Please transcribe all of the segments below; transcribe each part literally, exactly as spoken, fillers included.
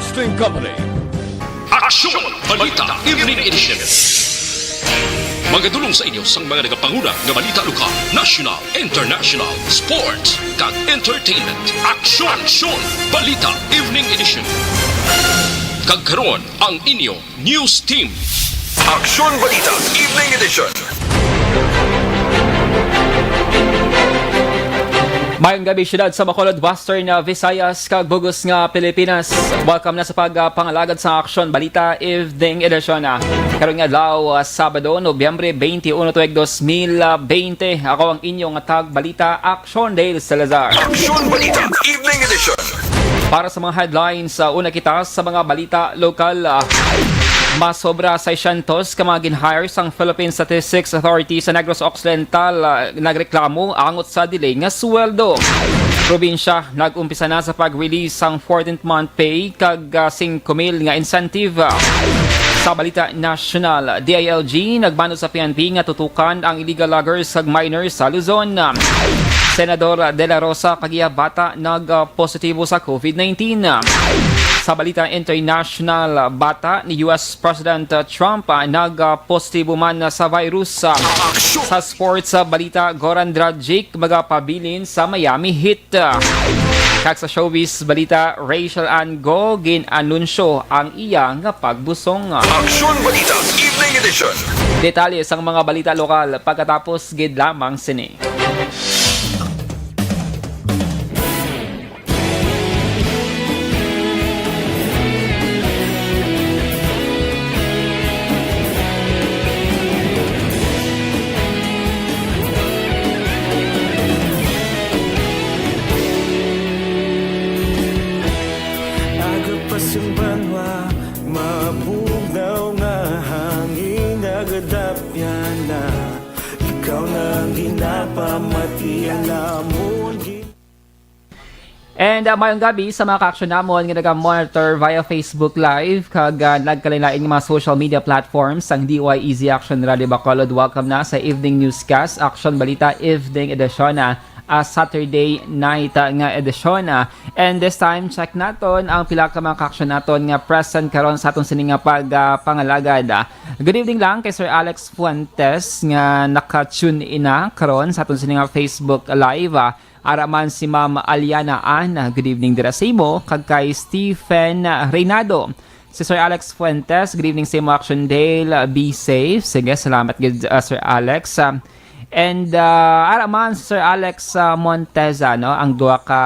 Broadcasting Company. Aksyon Balita Evening Edition. Magadulong sa inyo sang mga nagapanguna nga balita lokal, national, international, sports, kag entertainment. Aksyon! Aksyon! Balita Evening Edition. Kag karon, ang inyo news team. Aksyon Balita Evening Edition. Mayong gabi, siyudad sa Bacolod, Western, uh, Visayas, kag bug-os nga Pilipinas. Welcome na sa pagpangalagad sa Aksyon Balita Evening Edition, uh, karon nga adlaw, uh, Sabado, Nobyembre twenty-one, tuig dos mil bente. Ako ang inyong tagbalita, Aksyon Dale Salazar. Aksyon Balita Evening Edition. Para sa mga headlines, uh, una kita sa mga balita lokal. Uh, masobra seiscientos ka mga gin-hire sang Philippine Statistics Authority sa Negros Occidental, ah, nagreklamo angot sa delay nga sweldo. Probinsya nag-umpisa na sa pag-release sang fourteenth month pay kag, ah, singko mil nga incentive. Sa balita nasyonal, D I L G nagmando sa P N P nga tutukan ang illegal loggers kag miners sa Luzon. Senador De La Rosa kag iya bata nag, ah, positibo sa COVID nineteen. Sa balita international, bata ni U S President Trump, ah, nagpositibo man sa virus. Sa sports, ah, balita, Goran Dragic magapabilin sa Miami Heat. Kag sa showbiz balita, Rachel Ann Go gin-anunsyo ang iya nga pagbusong. Aksyon Balita Evening Edition. Detalye sang mga balita lokal pagkatapos gid lamang sini. Aga pa sing banwa, mabugnaw nga hangin, nagadapyan na. Ikaw na ang ginapamati, ang amon gi- And, uh, mayong gabi sa mga ka-aksyon namon nga naga-monitor via Facebook Live kag, uh, nagkalain-lain nga mga social media platforms sang D Y E Z Aksyon Radio Bacolod. Welcome na sa Evening Newscast, Aksyon Balita Evening Edition, uh, uh, Saturday night, uh, nga edisyon, uh. And this time, check naton ang pila ka mga ka-aksyon naton nga present karon sa aton sini nga pag, uh, pangalagad, uh. Good evening lang kay Sir Alex Fuentes nga naka-tune in na karon sa aton sini nga Facebook Live, uh. Ara man si Ma'am Aliana Ann, good evening dira sa imo, kag kay Stephen Reynado. Si Sir Alex Fuentes, good evening sa imo, Action Dale. Be safe. Sige, salamat gid, uh, Sir Alex. Um, and, uh, ara man si Sir Alex, uh, Monteza, no? Ang duha ka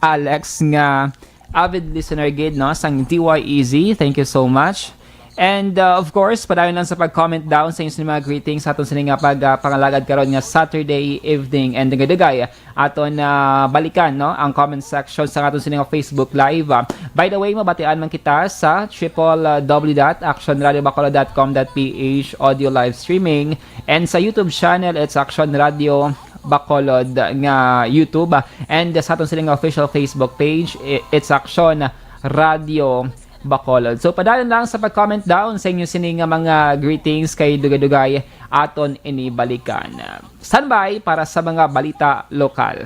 Alex nga avid listener gid, no, sang D Y E Z. Thank you so much. And, uh, of course, padayon lang sa pag-comment down sa inyo mga greetings sa aton sini nga pag, uh, pangalagad karon nga Saturday evening. And dugay-dugay, aton, ah, balikan, no, ang comment section sa aton sini nga Facebook Live, ah. By the way, mabatian man kita sa triple W dot action radio bacolod dot com dot P H, audio live streaming, and sa YouTube channel, it's Action Radio Bacolod nga YouTube, ah, and sa aton sini nga official Facebook page, i-, it's Action Radio Bacolod. So, padayon lang sa pag-comment down sa inyo sini nga mga greetings kay dugay-dugay aton ini balikan. Standby para sa mga balita lokal.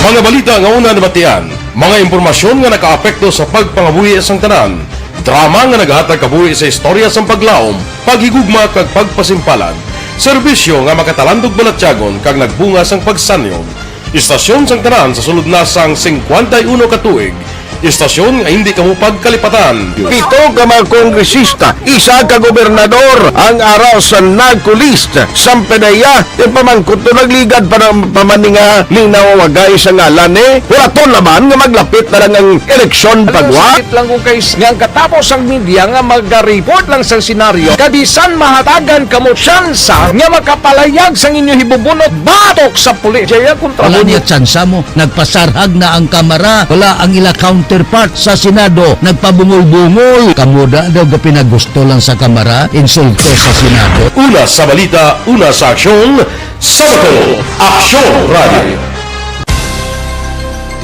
Mga balita nga una nabatian, mga impormasyon nga nakaapekto sa pagpangabuhi sang tanan, drama nga nagahatag kabuhi sa istorya sang paglaom, paghigugma kag pagpasimpalan, serbisyo nga makatalandog balatyagon kag nagbunga sang pagsanyog. Istasyon sang tanan sa sulod na sang singkwenta y uno ka tuig. Istasyon nga hindi kamo pagkalipatan. Pito ka mga kongresista, isa ka gobernador ang ara sa NAGCO list. Samtang iya, ipamangkot to nagligad pa ng pamaninga ning nawawagay sa ngalan ni Horaton Laban nga maglapit na lang ang eleksyon pagwa. Sakit lang kung kay nga ang katapos ang media nga mag-report lang sa senaryo, kabisan mahatagan kamo tsansa nga makapalayag sang inyo hibubunot batok sa pulis. Jaya kontra Wala niya tsansa mo. Nagpasarhag na ang Kamara. Wala ang ila counterpart sa Senado. Nagpabungol-bungol. Kamo da daw ga pinagusto lang sa Kamara. Insulto sa Senado. Una sa balita, una sa aksyon, Sabado, Aksyon Radio.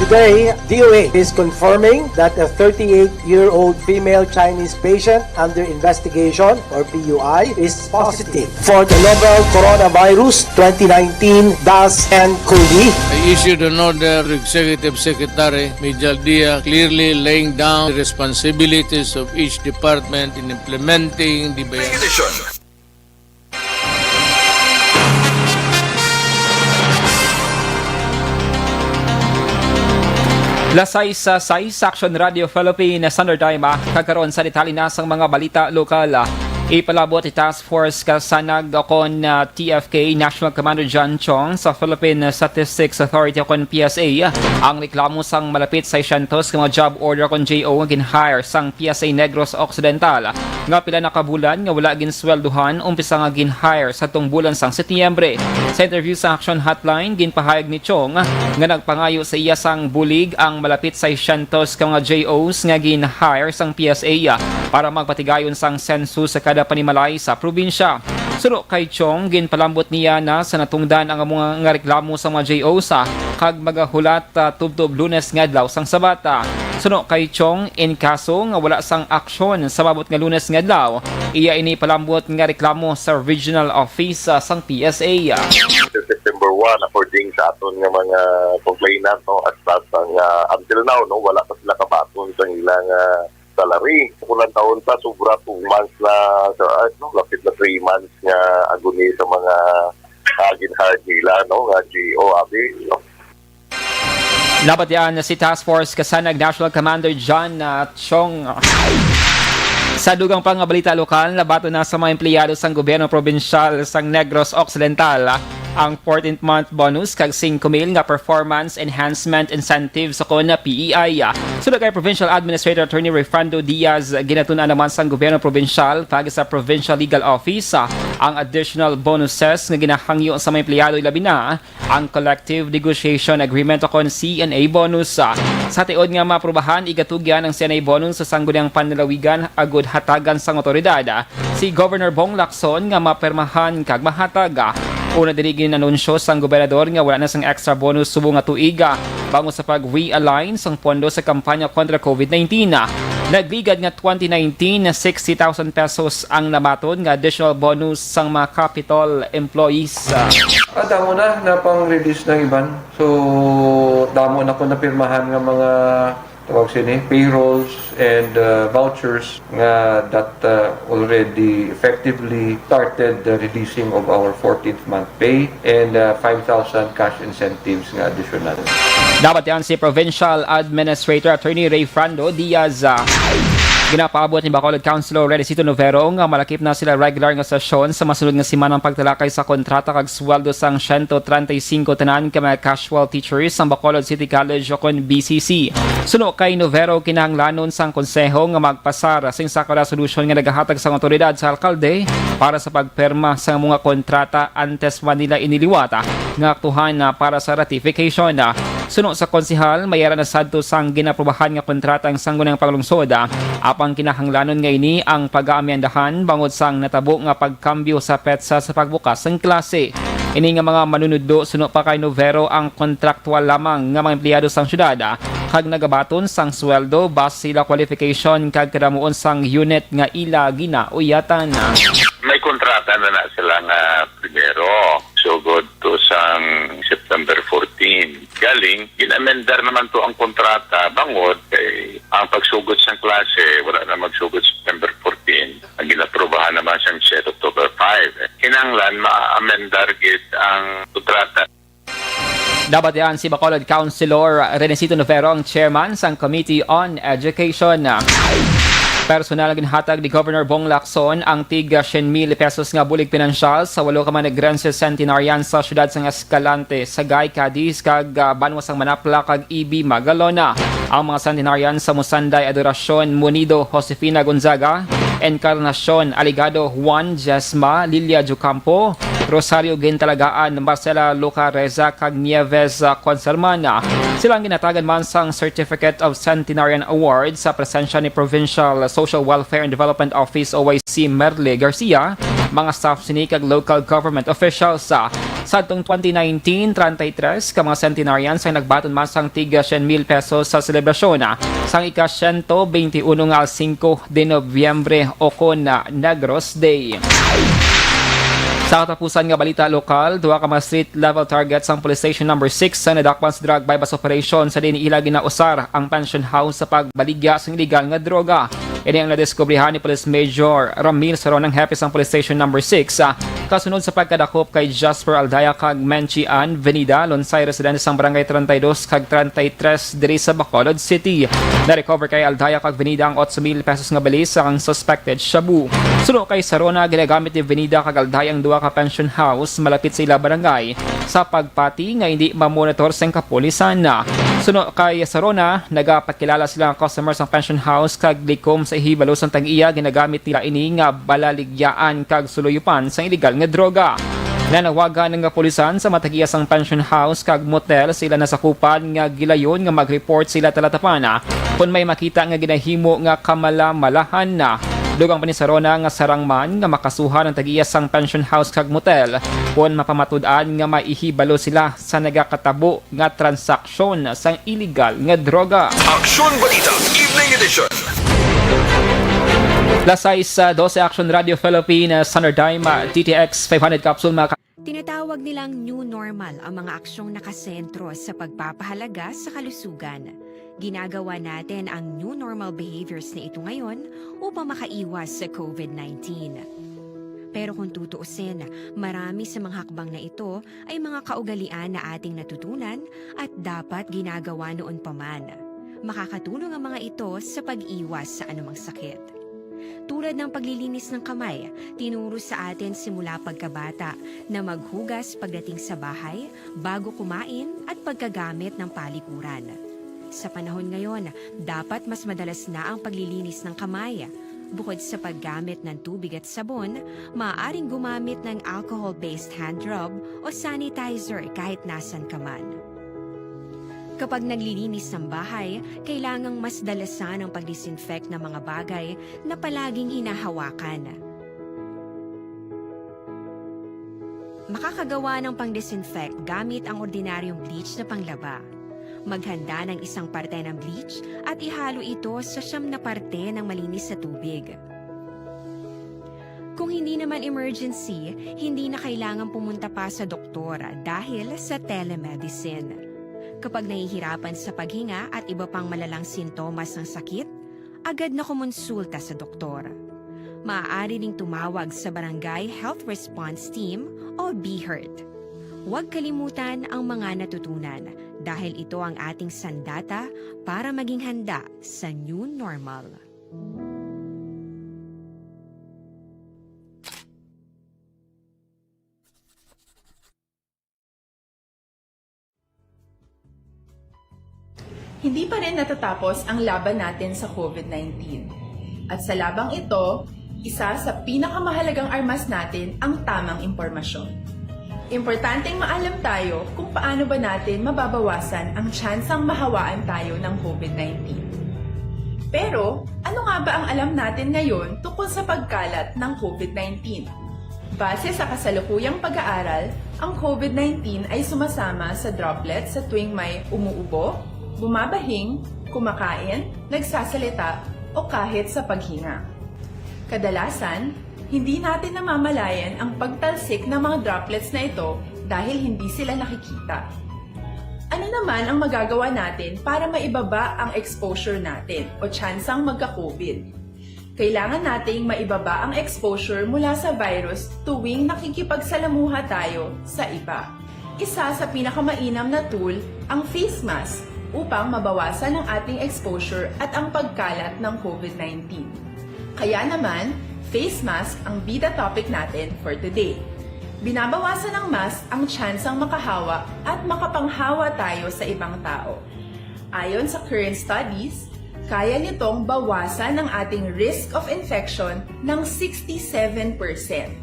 Today, D O H is confirming that a thirty-eight-year-old female Chinese patient under investigation, or P U I, is positive for the novel coronavirus twenty nineteen dash N cov. I issued an order to Executive Secretary Mijal Dia, clearly laying down the responsibilities of each department in implementing the Edition. Las sais sa sais, Action Radio Philippines Standard Time, ah. Kag karon sa detalye na sang mga balita lokal, ah. Ipalabot ni Task Force Kasanag kon, ah, T F K National Commander John Chong sa Philippine Statistics Authority kon P S A, ah, ang reklamo sang malapit seiscientos ka mga job order kon J O nga gin-hire sang P S A Negros Occidental, ah, nga pila na ka bulan nga wala ginsweldohan umpisa nga gin-hire sa tong bulan sang Setyembre. Sa interview sa Action Hotline, ginpahayag ni Chong nga nagpangayo sa iya sang bulig ang malapit seiscientos ka mga J Os nga gin-hire sang P S A para magpatigayon sang sensus sa kada panimalay sa probinsya. Suno kay Chong, ginpalambot niya na sa natungdan ang mga nga reklamo sa mga J Os, ah, kag magahulat, ah, tubtob Lunes nga adlaw sang Sabata. Suno kay Chong, in kaso nga wala sang aksyon sa maabot nga Lunes nga adlaw, iya ini palambot nga reklamo sa regional office, ah, sang P S A. September one, according sa aton nga mga complainant, no, as far sa nga, until now, no, wala pa sila kabaton sa ilang, ah, salary. Kung ang taon pa, sobra two months na, sa, ah, no, lapit na three months nga agony sa mga, ah, gin-hire nila, no, nga G O, abi, no. Labat yan si Task Force Kasanag National Commander John, ah, Chong. Sa dugang pa nga balita lokal, nabaton na sa mga empleyado sang gobyerno probinsyal sang Negros Occidental, ah, ang fourteenth month bonus kag singko mil nga performance enhancement incentives kon P E I. Suno kay Provincial Administrator Attorney Refrando Diaz, ginatun-an naman sang gobyerno probinsyal paagi sa Provincial Legal Office, ah, ang additional bonuses nga ginahangyo sa mga empleyado, ilabi na ang Collective Negotiation Agreement o kon C N A bonus. Sa tiod nga maaprubahan, igatugyan ang C N A bonus sa sangguniang panlalawigan agud hatagan sang awtoridad si Governor Bong Lacson nga mapermahan kag mahatag. Una diri, gin-anunsyo sang gobernador nga wala na sang extra bonus subong nga tuig, bangod sa pag-realign sang pondo sa kampanya kontra COVID nineteen. Nagligad nga twenty nineteen, sixty thousand pesos ang nabaton nga additional bonus sang mga Capitol employees. Ah, damo na, na pang-release ng iban. So, damo na ko napirmahan nga mga, tawag sini, payrolls and, uh, vouchers nga that, uh, already effectively started the releasing of our fourteenth month pay and, uh, five thousand cash incentives nga additional. Dapat yan si Provincial Administrator Attorney Refrando Diaz. Ah, ginapaabot ni Bacolod Councilor Renesito Novero nga malakip na sila regular nga sesyon sa masunod nga semana ang pagtalakay sa kontrata kag sweldo sang siyento treinta y cinco tanan ka mga casual teachers sang Bacolod City College o kon B C C. Suno kay Novero, kinahanglanon sang konseho nga magpasar sing sa kada solusyon nga nagahatag sang awtoridad sa alkalde para sa pagpirma sa mga kontrata antes man nila iniliwat nga aktuhan na para sa ratification. Suno sa konsehal, may ara na sadto sang ginaprubahan nga kontrata ang sangguniang panglungsod, apang kinahanglanon nga ini ang pag-aamyandahan bangod sang natabo nga pagkambyo sa petsa sa pagbukas sang klase. Ini nga mga manunudlo, suno pa kay Novero, ang kontraktual lamang nga mga empleyado sang syudad, kag nagabaton sang sweldo base sila qualification kag kadamuon sang unit nga ila ginauyatan. May kontrata na na sila nga primero, sugod to sang September fourteen. Galing, gin-amendar naman to ang kontrata bangod kay ang pagsugod sang klase wala na magsugod September fourteen. Ang ginaprobahan naman sang set October five. Kinahanglan ma-amendar gid ang kontrata. Dapat yan si Bacolod Councilor Renesito Novero, ang chairman sang Committee on Education. Personal nga ginhatag ni Governor Bong Lacson ang tig siyam mil pesos nga bulig pinansyal sa walo ka mga Negrense centenarian sa siyudad sang Escalante, Sagay, Cadiz, kag, ah, banwa sang Manapla kag E B Magalona. Ang mga centenarian sa Musanday Adoracion Munido, Josefina Gonzaga, Encarnacion Aligado, Juan Jesma, Lilia Jucampo, Rosario Gintalagaan, Marcela Luca Reza, kag Nieves, ah, Conserman. Sila ang ginatagan man sang Certificate of Centenarian Award sa presensya ni Provincial Social Welfare and Development Office, O Y C, Merle Garcia, mga staff sini kag local government officials. Sa atong twenty nineteen, treinta y tres ka mga centenarians ang nagbaton man sang tig siyam mil pesos sa selebrasyon sang ika-siyento beinti uno nga Cinco de Noviembre o kon na Negros Day. Sa katapusan nga balita lokal, duha ka mga street level targets sang Police Station Number Six ang nadakpan sa drug buy-bust operation sa diin ila ginausar ang pension house sa pagbaligya sang iligal nga droga. Ini ang nadiskubrihan ni Police Major Ramil Saron, ang hepe sang Police Station Number Six, ah, kasunod sa pagkadakop kay Jasper Aldaya kag Menchi Ann Venida, lunsay residente sang Barangay treinta y dos kag treinta y tres diri sa Bacolod City. Na-recover kay Aldaya kag Venida ang otso mil pesos nga bilis sang suspected shabu. Suno kay Sarona, ginagamit ni Venida kag Aldaya ang duha ka pension house malapit sa ila barangay sa pagpati nga hindi mamonitor sang kapulisan. Suno kay Sarona, nagapakilala sila nga customer sang pension house kag likom sa ihibalo sang tag-iya ginagamit nila ini nga balaligyaan kag suluyupan sang iligal nga droga. Nanawagan ang kapulisan sa mga tag-iya sang pension house kag motel sa ila nasakupan nga gilayon nga mag-report sila talatapan, ah, kon may makita nga ginahimo nga kamalamalahan na. Dugang pa ni Sarona nga sarang man nga makasuhan ang tag-iya sang pension house kag motel kon mapamatud-an nga may ihibalo sila sa nagakatabo nga transaksyon sang iligal nga droga. Aksyon Balita, Evening Edition. Las sais, ah, dose, Action Radio Philippines, Standard Time, ah, D T X five hundred capsule, mga ka- Tinatawag nilang new normal ang mga aksyong nakasentro sa pagpapahalaga sa kalusugan. Ginagawa natin ang new normal behaviors na ito ngayon upang makaiwas sa COVID nineteen. Pero kung tutuusin, marami sa mga hakbang na ito ay mga kaugalian na ating natutunan at dapat ginagawa noon pa man. Makakatulong ang mga ito sa pag-iwas sa anumang sakit. Tulad ng paglilinis ng kamay, tinuro sa atin simula pagkabata na maghugas pagdating sa bahay, bago kumain, at pagkagamit ng palikuran. Sa panahon ngayon, dapat mas madalas na ang paglilinis ng kamay. Bukod sa paggamit ng tubig at sabon, maaaring gumamit ng alcohol-based hand rub o sanitizer kahit nasan ka man. Kapag naglilinis ng bahay, kailangang mas dalasan ang pag-disinfect ng mga bagay na palaging hinahawakan. Makakagawa ng pang-disinfect gamit ang ordinaryong bleach na panglaba. Maghanda ng isang parte ng bleach at ihalo ito sa siyam na parte ng malinis na tubig. Kung hindi naman emergency, hindi na kailangan pumunta pa sa doktor dahil sa telemedicine. Kapag nahihirapan sa paghinga at iba pang malalang sintomas ng sakit, agad na kumonsulta sa doktor. Maaari ring tumawag sa Barangay Health Response Team o BHERT. Huwag kalimutan ang mga natutunan dahil ito ang ating sandata para maging handa sa new normal. Hindi pa rin natatapos ang laban natin sa COVID nineteen. At sa labang ito, isa sa pinakamahalagang armas natin ang tamang impormasyon. Importanteng maalam tayo kung paano ba natin mababawasan ang tsansang mahawaan tayo ng COVID nineteen. Pero, ano nga ba ang alam natin ngayon tungkol sa pagkalat ng COVID nineteen? Base sa kasalukuyang pag-aaral, ang COVID nineteen ay sumasama sa droplet sa tuwing may umuubo, bumabahing, kumakain, nagsasalita, o kahit sa paghinga. Kadalasan, hindi natin namamalayan ang pagtalsik ng mga droplets na ito dahil hindi sila nakikita. Ano naman ang magagawa natin para maibaba ang exposure natin o tsansang magka-COVID? Kailangan nating maibaba ang exposure mula sa virus tuwing nakikipagsalamuha tayo sa iba. Isa sa pinakamainam na tool ang face mask upang mabawasan ang ating exposure at ang pagkalat ng COVID nineteen. Kaya naman, face mask ang bida topic natin for today. Binabawasan ng mask ang tsansang makahawa at makapanghawa tayo sa ibang tao. Ayon sa current studies, kaya nitong bawasan ang ating risk of infection ng sixty-seven percent.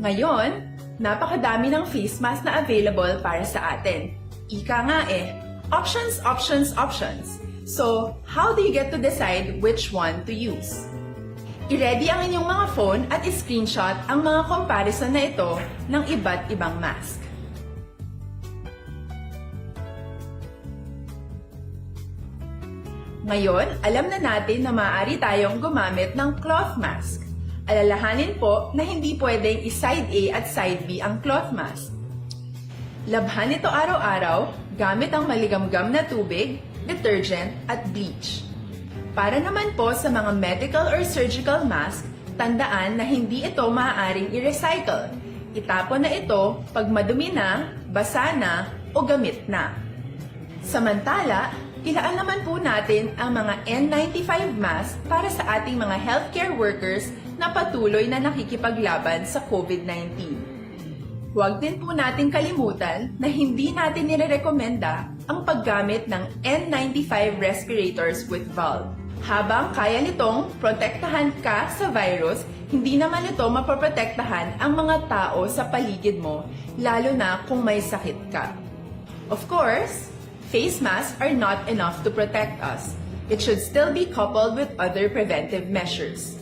Ngayon, napakadami ng face mask na available para sa atin. Ika nga eh, options, options, options. So, how do you get to decide which one to use? I-ready ang inyong mga phone at i-screenshot ang mga comparison na ito ng iba't ibang mask. Ngayon, alam na natin na maaari tayong gumamit ng cloth mask. Alalahanin po na hindi pwedeng i-side A at side B ang cloth mask. Labhan ito araw-araw gamit ang maligamgam na tubig, detergent, at bleach. Para naman po sa mga medical or surgical mask, tandaan na hindi ito maaaring i-recycle. Itapon na ito pag madumi na, basa na, o gamit na. Samantala, ilaan naman po natin ang mga N ninety-five mask para sa ating mga healthcare workers na patuloy na nakikipaglaban sa COVID nineteen. Huwag din po natin kalimutan na hindi natin nirerekomenda ang paggamit ng N ninety-five respirators with valve. Habang kaya nitong protektahan ka sa virus, hindi naman ito mapoprotektahan ang mga tao sa paligid mo, lalo na kung may sakit ka. Of course, face masks are not enough to protect us. It should still be coupled with other preventive measures.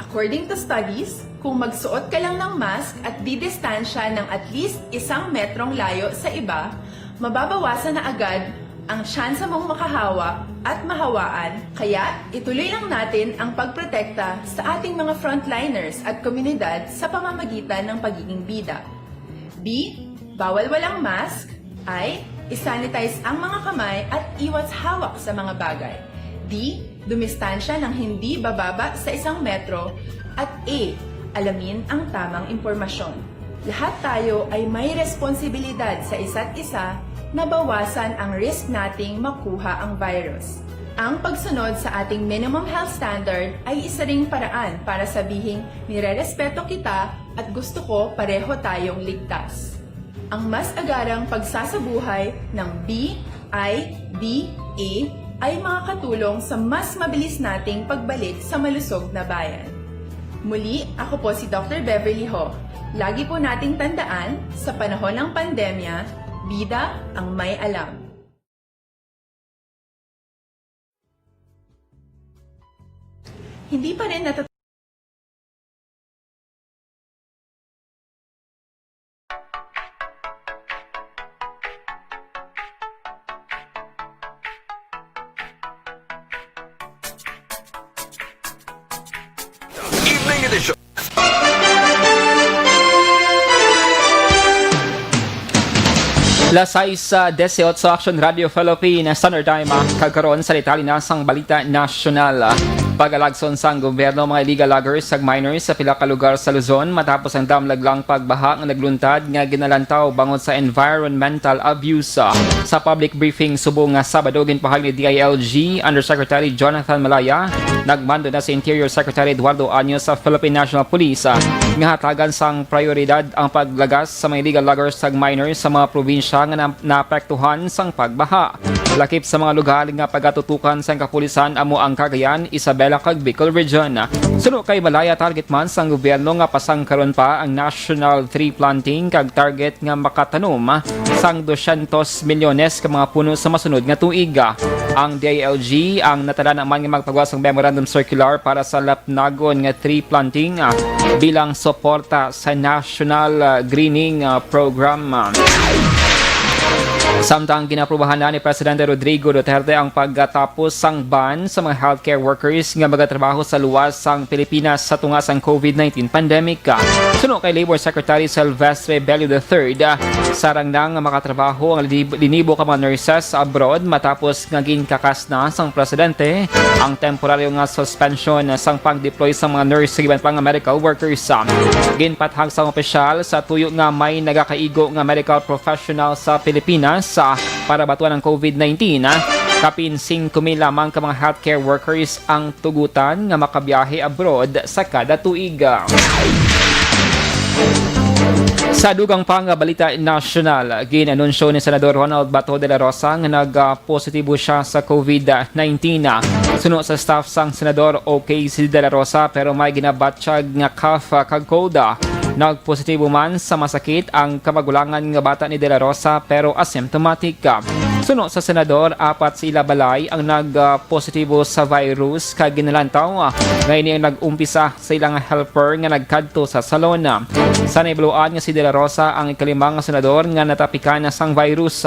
According to studies, kung magsuot ka lang ng mask at didistansya ng at least isang metrong layo sa iba, mababawasan na agad ang tsansa mong makahawa at mahawaan, kaya ituloy lang natin ang pagprotekta sa ating mga frontliners at komunidad sa pamamagitan ng pagiging bida. B, bawal walang mask. I, i-sanitize ang mga kamay at iwas hawak sa mga bagay. D, dumistansya ng hindi bababa sa isang metro. At E, alamin ang tamang impormasyon. Lahat tayo ay may responsibilidad sa isa't isa na bawasan ang risk nating makuha ang virus. Ang pagsunod sa ating minimum health standard ay isa ring paraan para sabihing nirerespeto kita at gusto ko pareho tayong ligtas. Ang mas agarang pagsasabuhay ng B I D A ay makakatulong sa mas mabilis nating pagbalik sa malusog na bayan. Muli, ako po si Doctor Beverly Ho. Lagi po nating tandaan, sa panahon ng pandemya, bida ang may alam. Hindi pa rin nata- Evening edition. Las sais, ah, dieciocho, Action Radio Philippines Standard Time, ah, kag karon sa detalye na sang balita nasyonal, ah. Pag-alagson sang gobyerno mga illegal loggers kag miners sa pila ka lugar sa Luzon matapos ang damlaglang pagbaha nga nagluntad nga ginalantaw bangod sa environmental abuse. Sa public briefing subong nga Sabado, ginpahayag ni D I L G Undersecretary Jonathan Malaya, nagmando na si Interior Secretary Eduardo Año sa Philippine National Police, ah, nga hatagan sang prioridad ang paglagas sa mga illegal loggers kag miners sa mga probinsya nga na-, naapektuhan sang pagbaha. Lakip sa mga lugar nga pagatutukan sang kapulisan amo ang Cagayan, Isabela, kag Bicol Region. Suno kay Malaya, target man sang gobyerno nga pasangkaron pa ang national tree planting kag target nga makatanom sang dosyentos milyones ka mga puno sa masunod nga tuig. Ang D I L G ang natala naman nga magpagawa sang memorandum circular para sa lapnagon nga tree planting, ah, bilang suporta sa National, ah, Greening, ah, Program. Samtang ginaprubahan na ni Presidente Rodrigo Duterte ang pagtatapos sang ban sa mga healthcare workers nga magatrabaho sa luwas sang Pilipinas sa tunga sang COVID nineteen pandemic. Suno kay Labor Secretary Silvestre Bello the third, sarang na nga makatrabaho ang linib-, linibo ka mga nurses sa abroad matapos nga ginkakas na sang presidente ang temporaryo nga suspension sang pag-deploy sang mga nurse kag iban pa nga medical workers. Ginpathag sang opisyal sa tuyo nga may nagakaigo nga medical professional sa Pilipinas, ah, para batuan ang COVID nineteen, ah, kapin singko mil lamang ka mga healthcare workers ang tugutan nga makabiyahe abroad sa kada tuig. Sa dugang pa nga balita nasyonal, gin-anunsyo ni Senador Ronald Bato de la Rosa nga nagpositibo siya sa COVID nineteen. Suno sa staff sang Senador, okay si de la Rosa, pero may ginabatyag nga cough kag cold. Nagpositibo man sa masakit ang kamagulangan nga bata ni de la Rosa, pero asymptomatic. Suno sa senador, apat sa ila balay ang nag-positibo sa virus kag ginalantaw nga ini ang nag-umpisa sa ilang helper nga nagkadto sa salon. Sa nahibaluan nga si De La Rosa ang ikalima nga senador nga natapikan sang virus.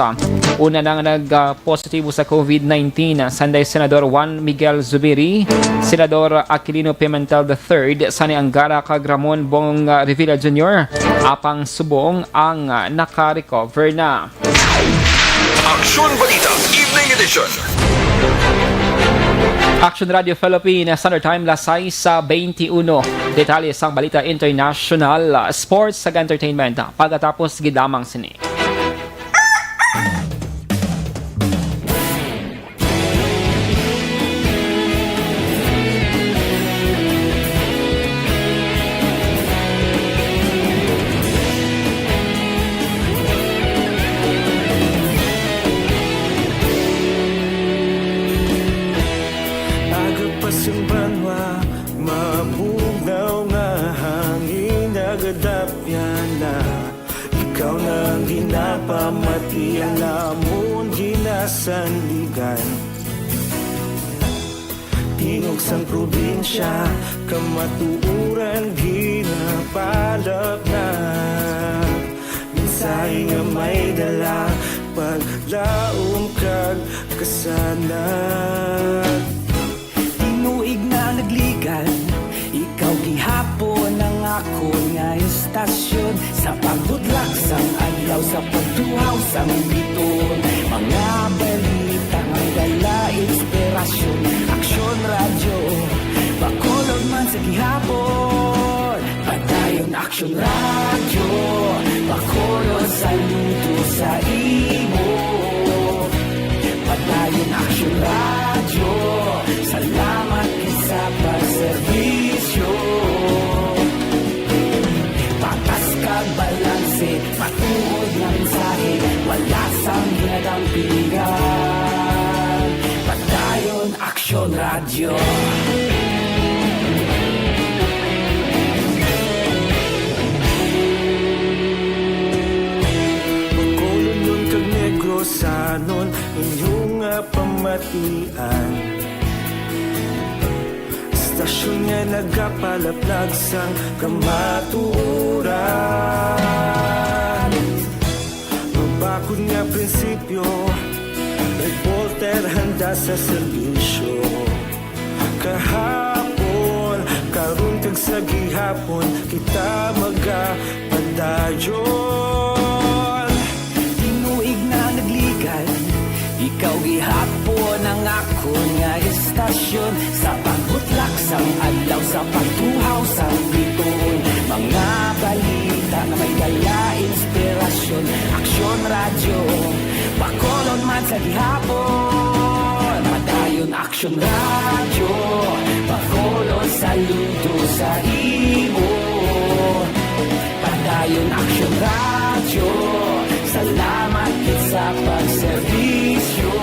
Una na nga nag-positibo sa COVID nineteen, sanday Senador Juan Miguel Zubiri, Senador Aquilino Pimentel the third, Sani Angara kag Ramon Bong Revilla Junior, apang subong ang naka-recover na. Aksyon Balita, Evening Edition. Action Radio Philippines, Standard Time, las sais sa twenty-one. Detalye sang balita international, sports, kag entertainment. Pagkatapos gid lamang sini. Aga pa sing banwa, mabugnaw nga hangin nagadapyan na. Ikaw na ang ginapamati, ang amon ginasandigan. Tingog sang probinsya, kamatuoran ginapalapnag. Mensahe nga may dala, paglaom kag kasanag. Tinuig na nagligan, ikaw gihapon ang akon nga istasyon. Sa pagbutlak sang adlaw, sa pagtuhaw sang biton, mga balita nga dala inspirasyon. Aksyon Radyo, Bacolod man sa gihapon. Padayon Aksyon Radyo, Bacolod, saludo sa imo. Padayon Aksyon Radyo, salamat gid sa pagserbisyo. Patas kag balanse, matuod nga mensahe, wala sang ginadampigan. Padayon Aksyon Radyo. Bacolodnon kag Negrosanon, inyo nga pamatian. Istasyon nga nagapalaplag sang kamatuoran. Mabakod nga prinsipyo, reporter handa sa serbisyo. Kahapon, karon kag sa gihapon, kita magapadayon. Tinuig na nagligan, ikaw gihapon ang akon nga istasyon. Sa pagbutlak sang adlaw, sa pagtuhaw sang biton, mga balita nga may dala inspirasyon. Aksyon Radyo, Bacolod man sa gihapon. Padayon Aksyon Radyo, Bacolod, saludo sa imo. Padayon Aksyon Radyo, salamat gid sa pagserbisyo.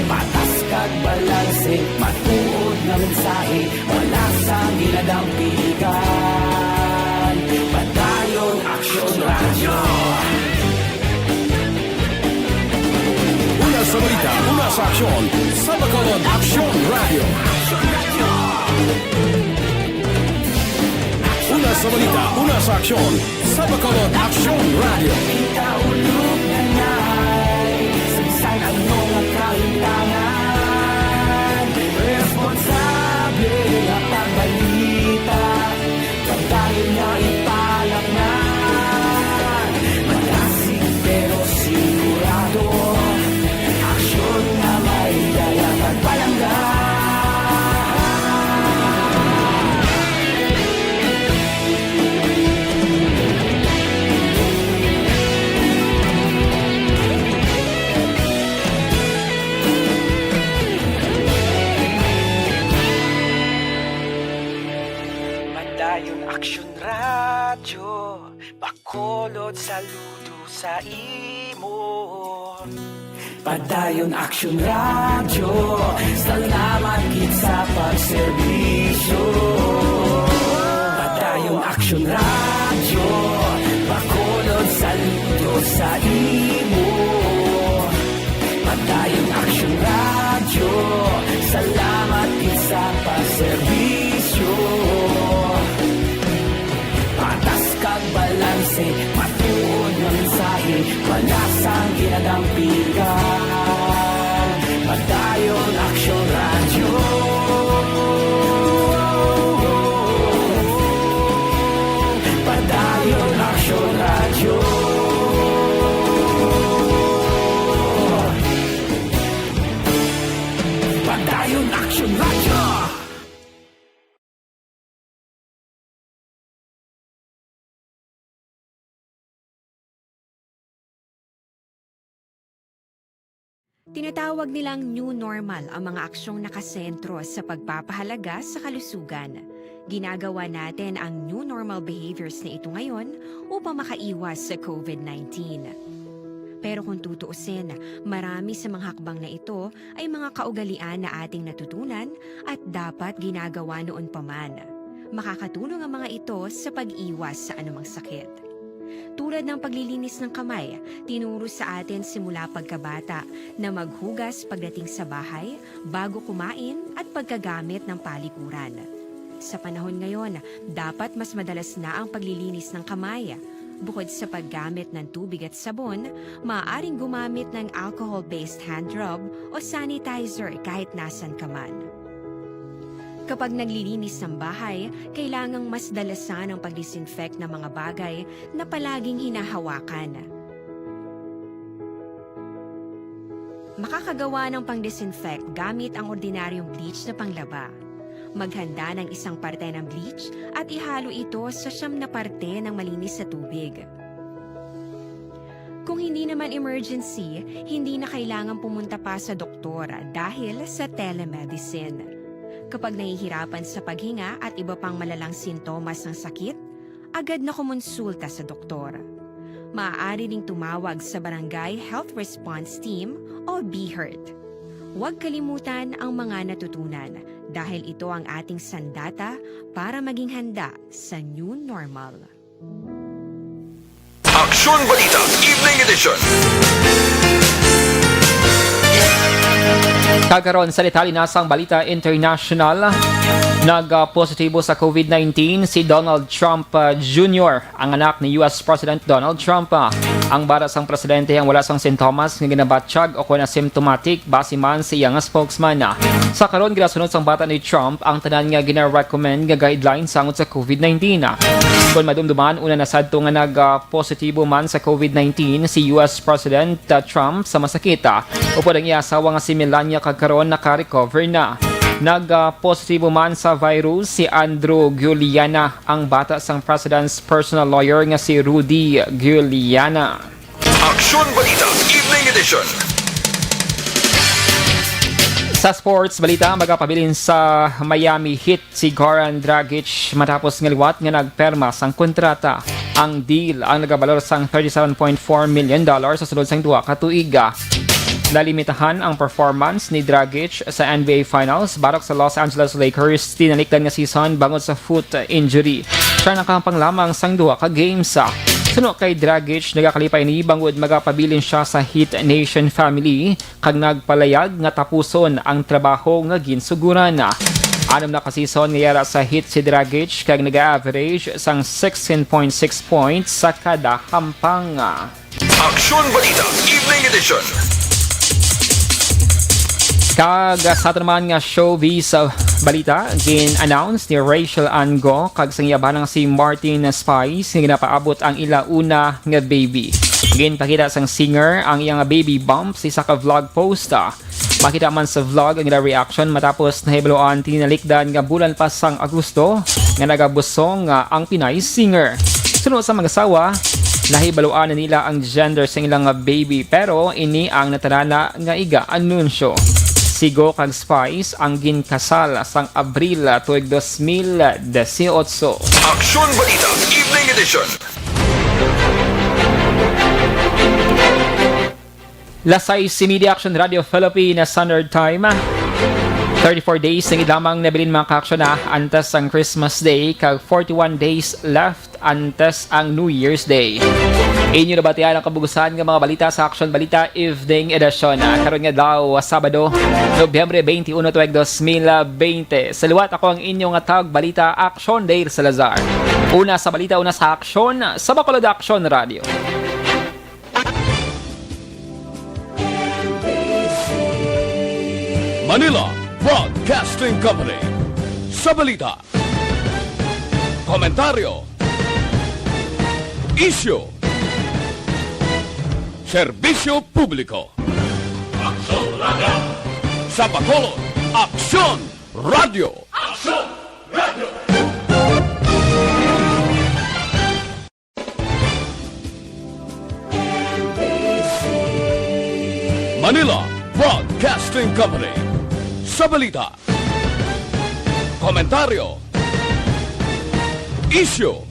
Patas kag balanse, matuod nga mensahe, wala sang ginadampigan. Padayon Aksyon Radyo. Una sa balita, una sa aksyon, sa Bacolod Aksyon Radyo. Una sa balita, una sa aksyon, sa Bacolod Aksyon Radyo. Sa bisan ano nga kahimtangan, responsable nga pagbalita. Pagdayon nga ipalapnan, madasig pero sigurado. Aksyon nga may dala kag palangga. Padayon Aksyon Radyo, Bacolod, saludo sa imo. Padayon Aksyon Radyo, salamat gid sa pagserbisyo. Padayon Aksyon Radyo, Bacolod, saludo sa imo. Nasang ginadampigan, Padayon Aksyon Radyo. Padayon Aksyon Radyo. Padayon Aksyon Radyo. Tinatawag nilang new normal ang mga aksyong nakasentro sa pagpapahalaga sa kalusugan. Ginagawa natin ang new normal behaviors na ito ngayon upang makaiwas sa covid nineteen. Pero kung tutuusin, marami sa mga hakbang na ito ay mga kaugalian na ating natutunan at dapat ginagawa noon pa man. Makakatulong ang mga ito sa pag-iwas sa anumang sakit. Tulad ng paglilinis ng kamay, tinuro sa atin simula pagkabata na maghugas pagdating sa bahay, bago kumain, at pagkagamit ng palikuran. Sa panahon ngayon, dapat mas madalas na ang paglilinis ng kamay. Bukod sa paggamit ng tubig at sabon, maaaring gumamit ng alcohol-based hand rub o sanitizer kahit nasan ka man. Kapag naglilinis ng bahay, kailangang mas dalasan ang pag-disinfect ng mga bagay na palaging hinahawakan. Makakagawa ng pang-disinfect gamit ang ordinaryong bleach na panglaba. Maghanda ng isang parte ng bleach at ihalo ito sa siyam na parte ng malinis na tubig. Kung hindi naman emergency, hindi na kailangan pumunta pa sa doktor dahil sa telemedicine. Kapag nahihirapan sa paghinga at iba pang malalang sintomas ng sakit, agad na kumonsulta sa doktor. Maaari ding tumawag sa Barangay Health Response Team o BHERT. Huwag kalimutan ang mga natutunan dahil ito ang ating sandata para maging handa sa new normal. Aksyon Balita, Evening Edition. Kagkaron sa detalye na sang balita international, nagpositibo sa covid nineteen si Donald Trump, ah, Junior, ang anak ni U S President Donald Trump. Ah, ang bata sang presidente ang wala sang sintomas nga ginabatyag o kon asymptomatic, base man sa iya nga spokesman. Ah, sa karon, ginasunod sang bata ni Trump ang tanan nga gina-recommend nga guidelines tungod sa covid nineteen. Ah, kon madumduman, una na sadto nga nag, ah, positibo man sa covid nineteen si U S President, ah, Trump sa masakit, ah, upod ang iya asawa nga si Melania kagkaron naka-recover na. Nag, ah, positibo man sa virus si Andrew Guiliana, ang bata sang president's personal lawyer nga si Rudy Guiliana. Aksyon Balita, Evening Edition. Sa sports balita, magapabilin sa Miami Heat si Goran Dragic matapos nga liwat nga nagperma sang kontrata. Ang deal ang nagabalor sang thirty-seven point four million dollars sa sulod sang duha ka tuig. Nalimitahan ang performance ni Dragic sa N B A Finals batok sa Los Angeles Lakers tinalikdan nga season bangod sa foot injury. Siya nakahambal lamang sang duha ka games. Suno kay Dragic, nagakalipay ini bangod magapabilin sia sa Heat Nation family kag nagpalayag nga tapuson ang trabaho nga ginsuguran. Anom na ka season nga yara sa Heat si Dragic kag naga-average sang sixteen point six points sa kada hampang. Aksyon Balita, Evening Edition. Kag sa ato naman nga showbiz, ah, balita, gin-announce ni Rachel Ann Go kag sang iya bana nga si Martin Spice nga ginapaabot ang ila una nga baby. Ginpakita sang singer ang iya nga baby bump sa isa ka vlog post, ah. Makita man sa vlog ang ila reaction matapos nahibaluan tinalikdan nga bulan pa sang Agosto nga nagabusong, ah, ang Pinay singer. Suno sa mag-asawa, nahibaluan na nila ang gender sa ilang baby, pero ini ang natanana nga iga-anunsyo. Si Go kag Spice ang ginkasal sang Abril, ah, tuig dos mil disiotso. Aksyon Balita, Evening Edition. Las sais y media, Aksyon Radio Philippines Standard Time. Thirty-four days na gid lamang nabilin, mga ka-aksyon, na antes ang Christmas Day, kag forty-one days left antes ang New Year's Day. Inyo nabatian ang kabug-usan nga mga balita sa Aksyon Balita Evening Edition, ah, karon nga adlaw, Sabado, Nobyembre twenty-one, tuig dos mil bente. Sa liwat, ako ang inyo nga tag balita, Aksyon Dale Salazar. Una sa balita, una sa aksyon, sa Bacolod Aksyon Radio. Manila Broadcasting Company. Sa balita, komentaryo, isyu, serbisyo publiko. Aksyon Radio. Sa Bacolod, Aksyon Radio. Aksyon Radio. Manila Broadcasting Company. Sa balita, komentaryo, isyu,